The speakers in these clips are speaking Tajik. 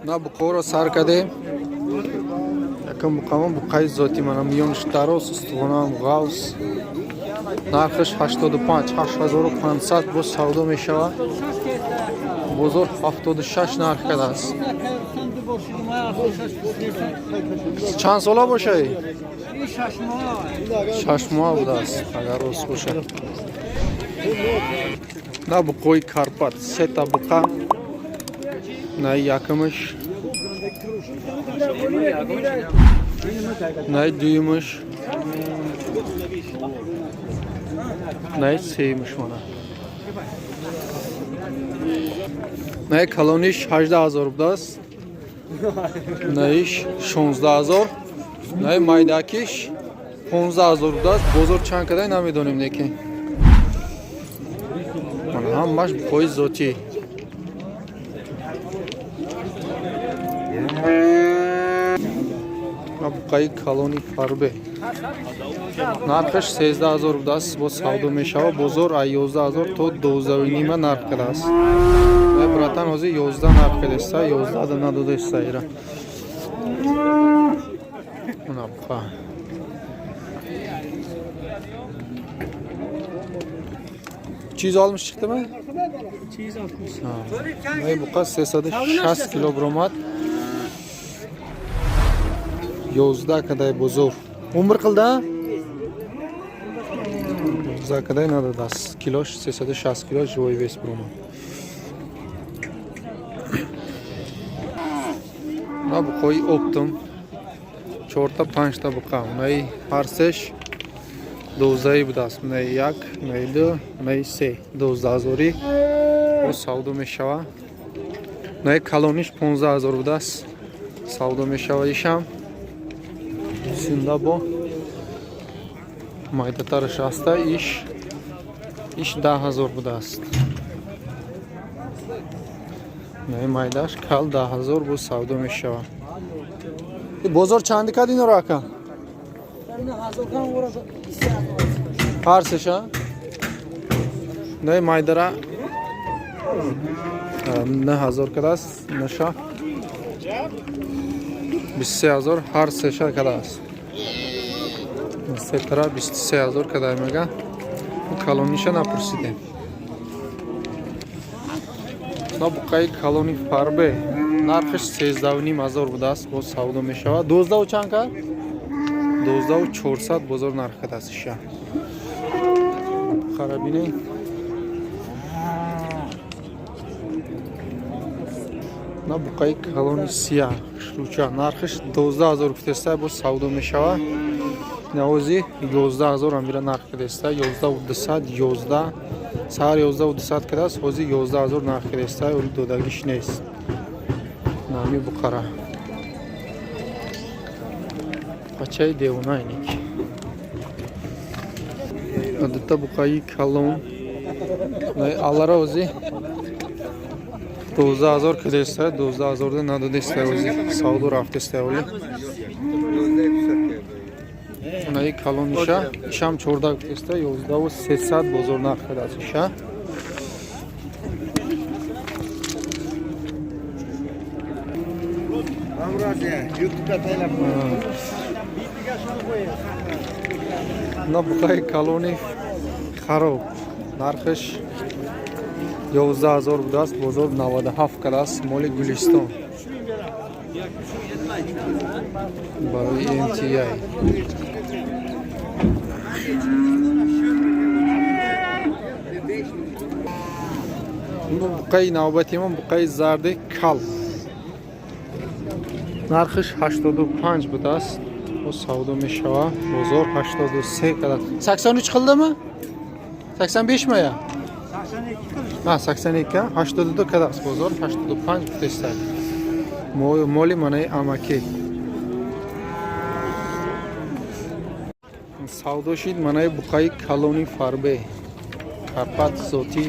На буқоро сар кардем. Якум буқамон буқаи зотӣ, мана, миёнш дароз, устувонаам ғавз. Нархаш 85, 8500 боз савдо мешавад. Бозор 76 нарх кардааст. Чанд сола бошай? 6 моҳ будааст, агар рост бошад. На буқои Карпат, сета буқа. На якумаш, на дуюмаш, на сеюмаш. Мана, на калониш 18 000 будааст, наиш 16 000, наи майдакиш 15 000 будааст. Бозор чанд кадай, намедонем, неки мана ҳамаш буқои зотӣ. Буқаи калони фарбе, нархаш 13 000 будааст, боз савдо мешавад. Бозор аз 11 000 то 12,5 нарх кардааст. Братан, ҳозир 11 нарх кардеста, 11 да надодаеста ира. Буқа чиз olmuş chiqdimi? Buqa 360 кило баромад. 11 кадай бозор. 11 қилда? 11 кадай надодааст. Килош 360 кило живой вес баромад. На буқои оптом. Чорта, панҷта буқа. Унаи ҳар сеш 12 будааст. Унаи як, унаи ду, унаи се. 12 ҳазорӣ боз савдо мешавад. Унаи калониш 15 000 будааст. Савдо мешавад ишам. Синда бо майдатараш аста, иш 10 000 будааст. Наи майдаш кал 10 000 боз савдо мешавад. Бозор чанди кад иноро, ака? Ҳар сеша? Наи майдара 9000 кадааст, наша 23 000 ҳар сеша кадааст. Сетара 23 000 кадай мега. Калониша напурсидем. На буқаи калони фарбе, нархаш 13,5 ҳазор будааст, боз савдо мешавад. 12 чанд кард? 12 400 бозор нарх кардааст иша. Харабинен. На буқаи калони сия шруча, нархаш 12 000 гуфтеста, боз савдо мешавад. Навози 11 000 амира нарх кардеста, 11 200, 11 саҳар 11 200 кардааст, ҳозир 11 000 нарх кардеста, оли додагиш нест. Нами буқара. Бачаи девона иник. Дута буқаи калон. Аллара ози 12 000 кардеста, 12 000 да надодеста, ози савдо рафтеста оли. Унаи калониша ишам 14 гуфтеста, 11 300 бозор нарх кардааст иша. На буқаи калони хароб, нархаш 11 000 будааст, бозор 97 кардааст. Моли Гулистон барои MTI. Буқаи навбати мо буқаи зарди кал, нархаш 85 будааст, боз савдо мешавад. Бозор 83 кардааст. 83 қилдimi? 85 мая? 82, 82 кардааст бозор, 85 гуфтеста. Моли манаи амакӣ савдо шид. Манаи буқаи калони фарбе Карпат зотӣ,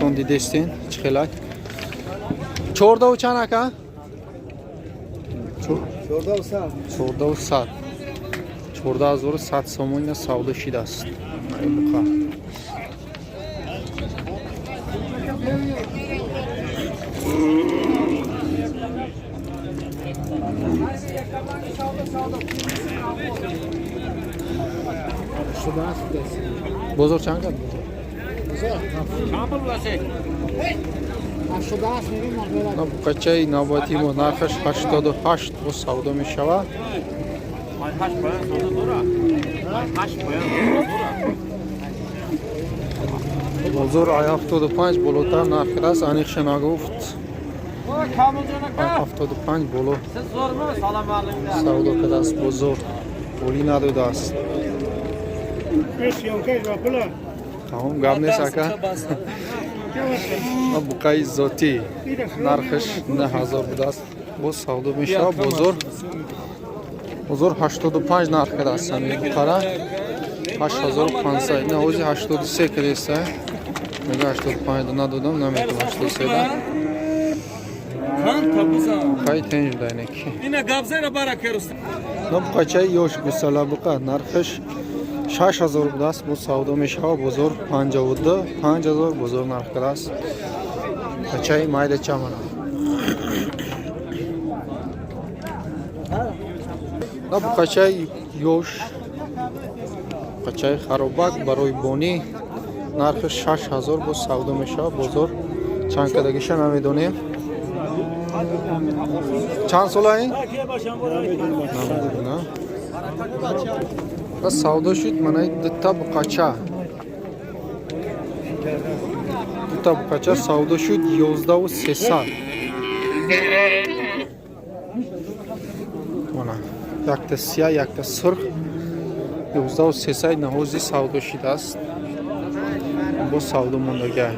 тон дидестен чӣ хелак. 14 чанд, ака? 14 100, 14 100 сомон ина савдо шидааст манаи буқа. Бозор чанд кад, бозор? Буқачаи навбати мо нархаш 88 бо савдо мешавад. Бозор ай 75 болотар нарх аст, аниқша нагуфт. 75 боло савдо кардааст, бозор пулӣ надодааст. Тамом, гап нест, ака. Буқаи зотӣ нархаш 9000 будааст, боз савдо мешавад. Бозор 85 нарх кардааст ҳамин буқара, 8500. Ина ҳози 83 кардеста, мега 85 надодам, наметавон 83 да. Буқаи тенҷ дайнеки. На, буқачаи ёш, гусала буқа нархаш 6000 будааст, боз савдо мешавад. Бозор 52 5000 бозор нарх кардааст. Бачаи майдача мана. На, буқачаи ёш, буқачаи харобак барои бонӣ нархи 6000 боз савдо мешавад. Бозор чанд кардагиша намедонем. Чанд сола ин? Намедонам. Савдо шуд манаи дута буқача, дута буқача савдо шуд 11 300. Мана, якта сия, якта сурх, 11 300 наҳози савдо шудааст, бо савдо мондагиа.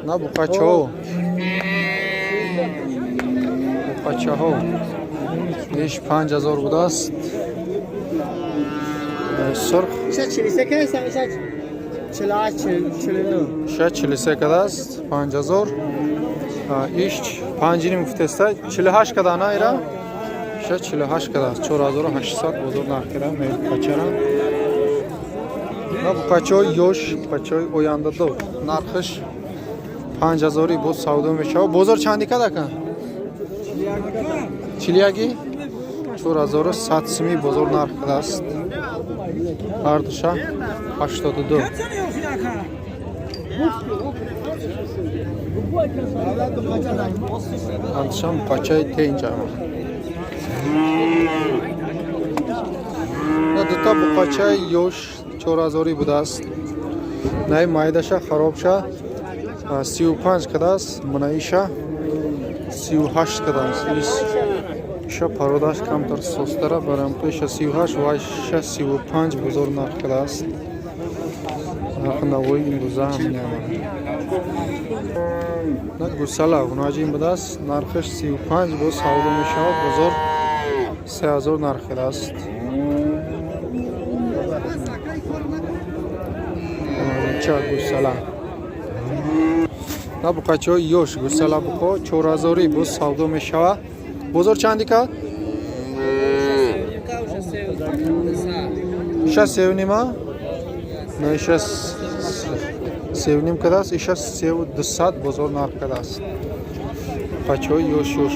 На, буқачаҳо, буқачаҳо иш 5000 будааст, сурх. Ша 43 кадааст, 5000. Иш панҷиним гуфтеста, 48 када на ира? Ша 48 кадааст, 4800 бозор нарх када буқачара. На, буқачаҳои ёш, буқачаҳои ояндадор нархаш 5000 боз савдо мешавад. Бозор чанди кад, ака? Чилияги 4100 сими бозор нарх кадааст. Ҳардуша 82. Ҳардушам буқачаи тенҷама. Дута буқачаи ёш 4000 будааст. Наи майдаша, харобша 35 кадааст, мунаиша 38 кадааст. Иша пародаш камтар состара, барамто иша 38 ва иша 35 бозор нарх кадааст. Нархи навои имрӯза ҳам меомад. На, гусала гунаҷин будааст, нархаш 35 боз савдо мешавад, бозор 3000 нарх кадааст. Ча гусала. На, буқачаҳои ёш, гусала буқо 4000 боз савдо мешавад. Бозор чанди кад? Иша севнима? На, иша севним кадааст, иша 3200 бозор нарх кадааст. Буқачаҳои ёш ёш.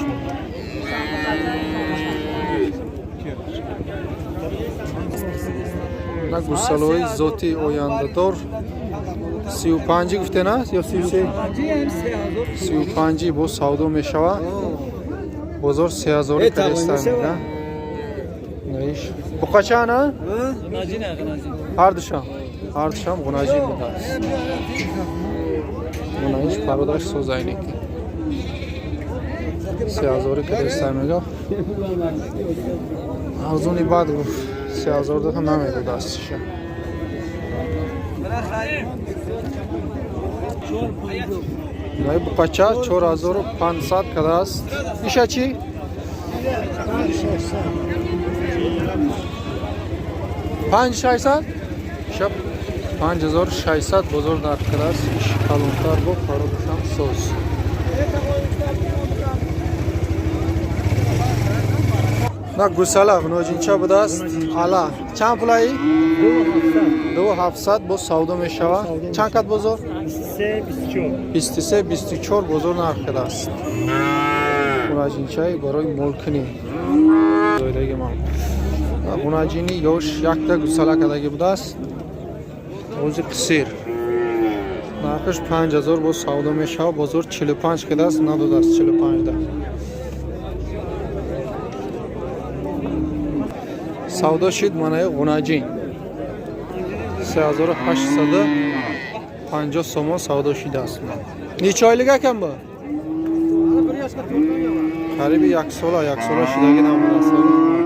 На, гусалаҳои зотии ояндадор 35 гуфтен аст ё 33? 35 боз савдо мешавад. Бозор 3000 кадеста мега. Наиш буқача на? Ҳардушам, ҳардушам гунаҷин будааст. Гунаиш пародаш созайники. 3000 кадеста мега. Арзони бад гуфт, 3000 дафа намедодааст иша. Най, буқача 4500 кадааст. Иша чӣ? 5600? Иша 5600 бозор нарх кадааст. Иш калонтар бо пародашам соз. На, гусала гуноҷинча будааст. Ала чанд пулаи? 2700 боз савдо мешавад. Чанд кад бозор? 23, 24. 23, 24 бозор нарх кардааст. Ғунаҷинчаи барои молкунӣ. Зоидаги ман. Ғунаҷини ёш якта гусала кардаги будааст. Ози қисир. Нархаш 5000 боз савдо мешавад. Бозор 45 кардааст, надодааст 45 да. Савдо шид манаи ғунаҷин. 3850 сомон савдо шидааст. Неча ойлик акам бу? Қариби як сола, як сола шидаги набудааст.